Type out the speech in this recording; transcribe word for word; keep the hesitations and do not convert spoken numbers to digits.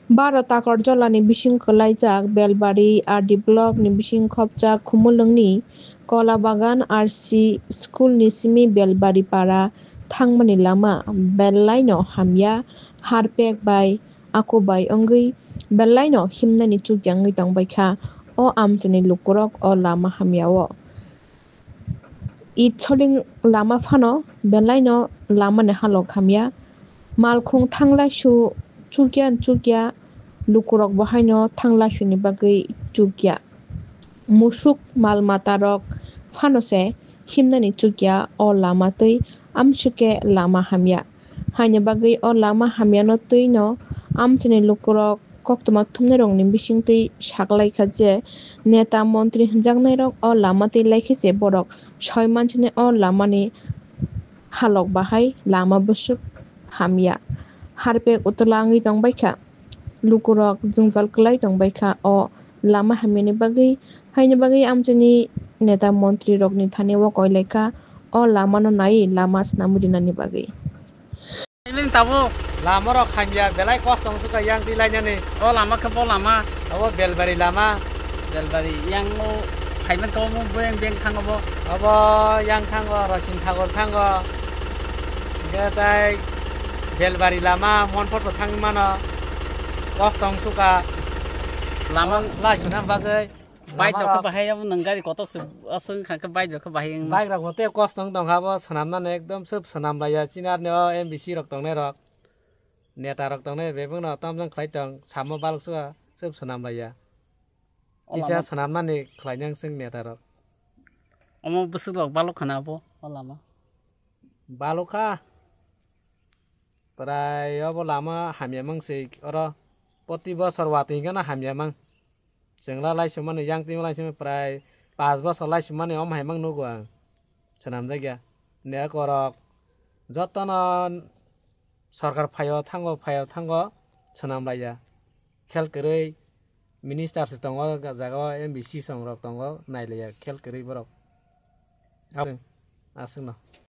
Baro Takarjolani bising kwlaijak Belbari R D block ni bising khopjak Khumulwngni Kola Bagan R C school ni simi Belbari para thangmani lama belaino hamya, harpek bai akubai wngwi belaino himnani chukya wngwi tongbaikha o amchaini lukurok o lama hamyao. It soling lama phano belaino lamani halok hamya. Malkhung thanglaisu chukya chukya, lukurok bo haino thanglaisuni bagwi chukya. Musuk mal matarok phano se himnani chukya o lama twi amsike lama hamya. Haini bagwi o lama hamyano twino amchaini lukurok koktwma thumnairokni bisingtwi saklaikha je neta montri hwnjaknairok o lama twi laikha je borok soi manchini o lamani halok bahai lama bwswk hamya. Harpek utwla wngwi tongbaikha. Lukurok jwngjal kwlai tongbaikha o lama hamyani bagwi. Haini bagwi amchaini neta montrirokni thani o koilaikha o lamano naiwi lama swnamwi rinani bagwi. Nini tabuk? Lama rok hamya belai kosto wng suka yang twi lainani. O lama khe bo lama? Abo Belbari lama. Belbari yang o haiman kabo mo beng beng thango bo. Abo yang thango, Rosin Thakur thango. Hingke tai Belbari lama, Monpot bo thangwi mano. Kosto wng suka. Lama lai suna bagwi. Bike rok khe bahai abo nwng gari kotor se aswk wngkha khe bike rok khe bahai wng. Bike rok bo tei kosto wng tongkha bo swnamnani ekdom swb swnam laiya chini arni o M B C rok tongnai rok neta rok tongnai bebak no tamjang khlai tong samo balok swk swb swnam laiya. Kisa swnamnani khlai nang swng neta rok. Omo bwswk rok balok khana abo o lama. Balok kha. Prai obo lama hamya mang se oro poti bosor watwi gana hamya mang. Chwngla laisumani yang twi laisumani prai pash bosor laisumani om hai mang nugo ang. Swnamjakya. Ne korok jotono sorkar phaio thango phaio thango swnam laiya. Khel kwrwi minister se tongo jaga o M B C song rok tongo nailaiya khel kwrwi borok. Aswkno.